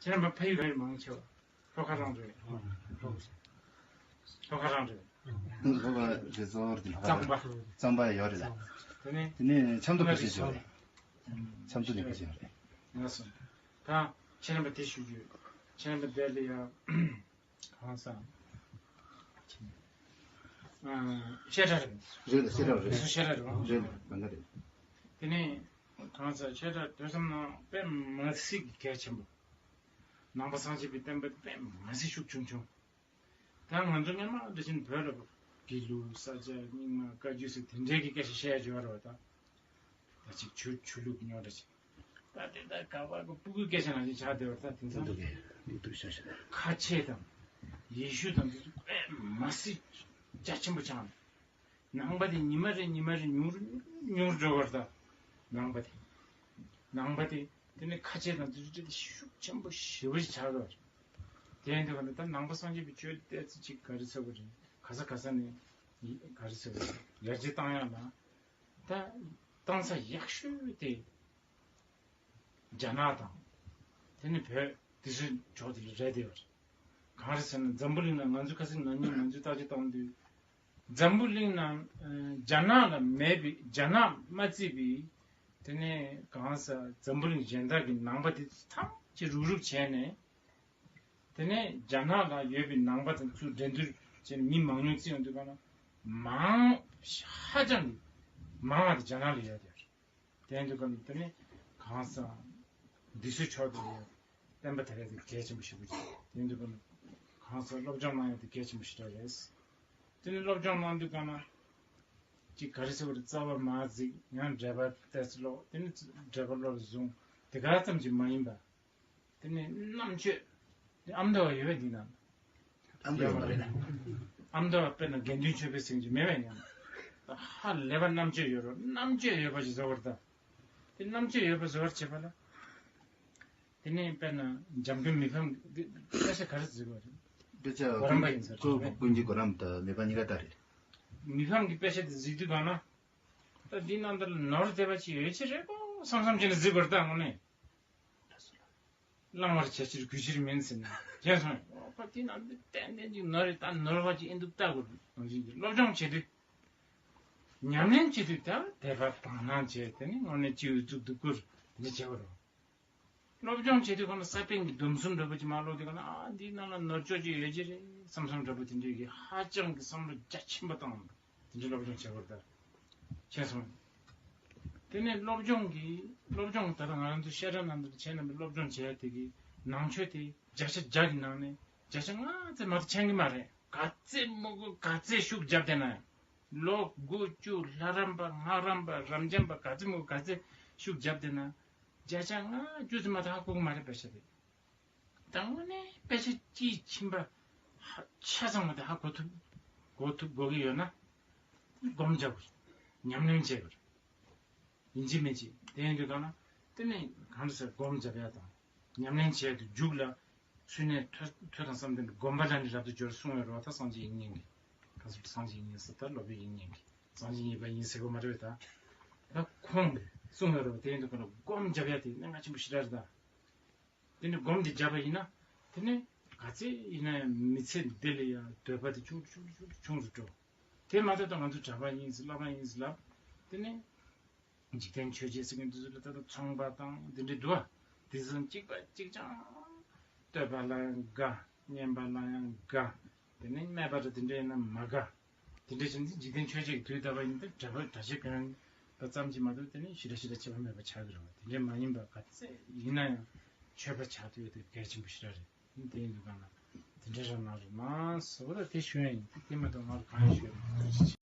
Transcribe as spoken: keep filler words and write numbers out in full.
ཁྱེད་རང་ཕ་ཡུལ་ག་རེ་མང་ཆེ་བ། ལྷོ་ཁ་རང་རེད། ལྷོ་ཁ་རང་རེད། ལྷོ་ཁ་རེད་གཙོ་བོར་གྱི་ལྷོ་ཁ་གཙང་པ། གཙང་པ་ཡོད་རེད་ལ། དེ་ནས་དེ་ནས་ཆབ་མདོ་ཕལ་ཆེར་ཡོད་རེད། ཆབ་མདོ་ནས་ཕལ་ཆེར་ཡོད་རེད། ལགས་སོ། ད་ཁྱེད་རང་པ་དེ་ཞུ་རྒྱུ། ཁྱེད་རང་པ་དེ་ལ་ཡ། གང་ཟག་བཤད་གྲྭ་རེད། རེད་ལ་བཤད་གྲྭ་རེད། བཤད་གྲྭ་རེད་བ། རེད་ལ་གང་ག་རེད། དེ་ནས་གང་ཟག་བཤད་གྲྭ་དུས་མཚམས་ནང་དཔེ་མ་སྲིད་ཀྱི་གལ་ཆེན་པོ། ནང་པ་སངས་རྒྱས་པའི་བསྟན་པ་དཔེ་མ་སྲིད་ཤུགས་ཆུང་ཆུང་། ད་ང་ཚོ་སྔོན་མ་འདྲ་བཞིན་བོད་ལ་དགེ་ལུགས་ས་སྐྱ་རྙིང་མ་བཀའ་བརྒྱུད་ཟེར་དེ་འདྲའི་གི་སྐད་ཆ་བཤད་ཡ་ཡོད་རེད་བ་ད། ད་ཅིག་ཆོས་ཆོས་ལུགས་ཉོ་འདྲ་ཅིག་ད་དེ་ད་ག་བ་གི་སྤུ་གུའི་སྐད་ཆ་ནང་བཞིན་ཆགས་བསྡད་པ་ད་དེང་སང་འདུག་གི་འདུག་ཤ་ཤ། ཁ་ཆེ་དང་ཡེ་ཤུ་དང་དེ་ཚོ་དཔེ་མ་སྲིད་རྒྱ་ཆེན་པོ་ཆགས་ནས། ནང་པ་དེ་ཉི་མ་རེ་ཉི་མ་རེ་ཉུང་རུ་ཉུང་རུ་འགྲོ་བར་ད། ནང་པ་དེ། ནང་པ་དེ། དེ་ནི་ཁ་ཆེ་དང་དེ་ཚོ་དེ་ཤུགས་ཆེན་པོ་ཞེ་པོ་ཞིག་ཆགས་ཀྱི་ཡོད་རེད། དེ་ཡིན་དུས་ག་ནི་ད་ནང་པ་སངས་རྒྱས་པའི་ཆོས་དེ་ཚོ་ཅིག་ག་རེ་ཟེར་བ་རེད། ག་ས་ག་ས་ནས་ག་རེ་ཟེར་བ་རེད། ཡར་རྒྱས་བཏང་ཡག་ལ། ད་བཏང་ས་ཡག་ཤོས་དེ། རྒྱ་ནག་དང་། དེ་ནི་བོད་དེ་ཚོའི་ཕྱོགས་དེ་རེད་དེ་བར། གང་རེད་ཟེར་ན་འཛམ་བུ་གླིང་ན་ང་ཚོ་ཁ་སང་ན་ནིང་ང་ཚོས་བརྟག་དཔྱད་བཏང་དུས། འཛམ་བུ་གླིང་ན་ཨ་རྒྱ་ནག་ལ་མེད་པའི་རྒྱ་ནག་མ་བརྩིས་པའི། དེ་ནས་གང་ཟག་འཛམ་བུ་གླིང་གཞན་དག་གི་ནང་པ་དེ་ཚོ་ཐམས་ཅད་རུག་རུག་བྱས་ནས། དེ་ནས་རྒྱ་ནག་ལ་ཡོད་པའི་ནང་པ་དེ་ཚོ་འགྲན་བསྡུར་བྱས་ནས་མི་མང་ཉུང་བརྩི་ཡོང་དུས་ག་ན། མང་ཧ་ཅང་གི་མང་བ་དེ་རྒྱ་ནག་ལ་ཡོད་དེ། དེ་འདུག་གམ་དེ་ནི་གང་ཟག་འདི་ཚོའི་ཕྱོགས་དེ་ཡོད། བསྟན་པ་དར་ཡག་དེ་གལ་ཆེན་པོ་ཞིག་པོ་ཅིག་དེ་འདུག་གམ་གང་ཟག་སློབ་སྦྱོང་གནང་ཡག་དེ་གལ་ཆེན་པོ་ཞིག་རེད། དེ་ནི་སློབ་སྦྱོང་གནང་དུས་ག་ན་ཅིག་ག་རེ་ཟེར་བ་རེད། རྩ་བ་མ་གཟིགས། ཡང་འགྲེལ་པ་ཏོག་ཙམ་ཀློག་དེ་ནི་འགྲེལ་པ་བློ་ལ་བཟུང་། དེ་ག་ཙམ་གྱིས་མ་ཡིན་པ། དེ་ནས་རྣམ་དཔྱོད། དེ་ཨ་མདོ་བ་ཡོད་པས་འདི་ན། ཨ་མདོ་ཡོད་མ་རེད། ཨ་མདོ་བ་དཔེར་ན་དགེ་འདུན་ཆོས་འཕེལ་ཟེར་གྱི་མེད་པས་ཡང་། ཧ་ལས་པ་རྣམ་དཔྱོད་ཡོད་རོགས། རྣམ་དཔྱོད་ཡོད་པ་ཞིག་བཟོ་བར་ད། དེ་རྣམ་དཔྱོད་ཡོད་པ་བཟོ་བར་བྱེད་པ་ལ། དེ་ནས་དཔེར་ན་འཇམ་མགོན་མི་ཕམ་གྱི་དཔེ་ཆ་ག་རེ་བཟོས་པ་རེད། དཔེ་ཆ་གོ་རམས་པ་ཡིན་ཟེར་ཀུན་གྱི་གོ་རམས་དང་མི་ཕམ་གཉིས་ཀ་ལྟ་རེད། མི་ཕམ་གྱི་དཔེ་ཆ་དེ་གཟིགས་དུས་གང་ན། ད་འདི་ནང་ལྟར་ནོར་བསྡད་པ་ཅིག་ཡོད་ཀྱི་རེད་གོ་བསམ་བསམ་བྱས་ནས་གཟིགས་པར་ད་དངོས་གནས། བླང་བར་བྱ་ཕྱིར་གུས་ཕྱིར་མིན་ཟེར་ནས་བྱས་སོང་། ཨོ་ཁོ་དེ་ནང་དུ་ཏན་ཏན་ཅིག་ནོར་རེད། ད་ནོར་བ་ཅིག་ཨེ་འདུག་ལྟ་དགོས་ནང་བཞིན་གྱི་སློབ་སྦྱོང་བྱེད་དུས། ཉམས་ལེན་བྱེད་དུས་ད་དད་པ་དང་སྣང་བྱས། དེ་ནི་དངོས་གནས་སྤྱི་བོའི་གཙུག་ཏུ་བཀུར་འདི་བྱེད་པ་རེད། སློབ་སྦྱོང་བྱེད་དུས་ཁོ་ན་ས་པཎ་གྱི་སྡོམ་གསུམ་འདྲ་པོ་ཅིག་མ་ཀློག་དུས་ཁོ་ན། ཨ་འདིའི་ནང་ལ་ནོར་ཅོག་ཅིག་ཡོད་ཀྱི་རེད་བསམ་བསམ་འདྲ་པོ་དེ་འདྲའི་གི་ཧ་ཅང་གི་བསམ་བློ་རྒྱ་ཆེན་པོ་བཏང་། དེ་འདྲའི་སློབ་སྦྱོང་བྱེད་དགོས་རེད་ད། བྱས་སོང་། དེ་ནས་སློབ་སྦྱོང་གི་སློབ་སྦྱོང་ད་ལྟ་ང་རང་ཚོ་བཤད་གྲྭ་ནང་དུ་བྱས་ན་སློབ་སྦྱོང་བྱས་དེ་གི་ནང་ཆོས་དེ་བརྒྱ་ཆ་བརྒྱ་གི་ནང་ནས་བརྒྱ་ཆ་ལྔ་ཙམ་མ་གཏོགས་མཁྱེན་གི་མ་རེད། ག་ཚད་མང་པོ་ག་ཚད་ཤུགས་བརྒྱབ་བསྡད་ན་ཡང་། ལོ་དགུ་བཅུ་ལྷ་རམས་པ་སྔགས་རམས་པ་རབ་འབྱམས་པ་ག་ཚད་མང་པོ་ག་ཚད་ཤུགས་བརྒྱབ་བསྡད་ན་བརྒྱ་ཆ་ལྔ་བཅུ་ཙམ་མ་གཏོགས་ཧ་གོ་གི་མ་རེད། དཔེ་ཆ་དེ། ད་དངོས་གནས་དཔེ་ཆ་དཔྱིས་ཕྱིན་པ་ཧ་ཆ་ཚང་བ་དེ་ཧ་གོ་ཐུབ་གོ་ཐུབ་དགོས་ཀྱི་ཡོད་ན། སྒོམ་རྒྱག་དགོས། ཉམས་ལེན་བྱེད་དགོས། ཡིན་གཅིག་མིན་གཅིག་དེ་ཡིན་དུས་གང་ན་དེ་ནི་གང་འདྲ་ཟེར་སྒོམ་རྒྱབ་ཡ་དང་ཉམས་ལེན་བྱས་དུས་མཇུག་ལ་ཚུལ་གནས་ཐོས་ཐོས་དང་བསམ་ལྡན་པའི་སྒོམ་པ་ལ་ནི་རབ་ཏུ་སྦྱོར་གསུངས་ཡོད་རེད་བ། ད་སངས་རྒྱས་དབྱིག་གཉེན་གྱིས་ག་ཚོད་སངས་རྒྱས་དབྱིག་གཉེན་ཟེར་ད་སློབ་དཔོན་དབྱིག་གཉེན་གྱིས་སངས་རྒྱས་གཉིས་པ་ཡིན་ཟེར་གོ་མ་རེད་བས། ད་ད་ཁོང་གིས་གསུངས་ཡོད་རེད་བ། དེ་ཡིན་དུས་གང་ན་སྒོམ་རྒྱབ་ཡ་དེ་གནད་འགག་ཆེན་པོ་ཞེ་དྲག་རེད་ད། དེ་ནས་སྒོམ་འདི་བརྒྱབ་པ་ཡིན་ན། དེ་ནས་ག་ཚད་ཡིན་ན་ཡང་མི་ཚེ་འདི་ལ་ཡང་འདོད་པ་དེ་ཆུང་དུ་ཆུང་དུ་ཆུང་དུ་ཆུང་དུ་འགྲོ། དེ་མ་གཏོགས་ད་ང་ཚོ་གྲྭ་པ་ཡིན་ཟེར་བླ་མ་ཡིན་ཟེར་ལབ། དེ་ནས་འཇིག་རྟེན་ཆོས་བརྒྱད་ཟེར་མཁན་དེ་ཚོ་ལ་ད་ལྟ་ཚོང་པ་དང་དེ་འདྲའི་འདུག་བ། དེ་ཚོ་གཅིག་པ་གཅིག་རྐྱང་། བསྟོད་པ་ལ་ཡང་དགའ། སྙན་པ་ལ་ཡང་དགའ། དེ་ནས་སྨད་པ་ར་དེ་འདྲ་ཡིན་ན་མ་དགའ། དེ་འདྲ་བྱས་ནས་འཇིག་རྟེན་ཆོས་བརྒྱད་ཀྱི་དུས་འདའ་བ་ཡིན་ཏེ་གྲྭ་པ་གྲྭ་ཆས་གོན་པ་ཙམ་གྱིས་མ་གཏོགས་དེ་ནས་ཞེ་དྲག་ཞེ་དྲག་ཁྱད་པར་མེད་པ་ཆགས་ཀྱི་རེད་བ། དེ་འདྲ་མ་ཡིན་པ་ག་ཚད་ཡིན་ན་ཡང་ཆོས་པ་ཆགས་ཐུབ་ཡ་དེ་གལ་ཆེན་པོ་ཞེ་དྲག་རེད། དེ་ཡིན་དུས་གང་ལ་དེ་འདྲ་རང་གནང་རོགས་གནང་ཟེར་བ་ལ་དེ་ཞུ་ཡ་ཡིན། དེ་མ་གཏོགས་ང་ལ་གང་ཡང་ཞུ་ཡ་མེད།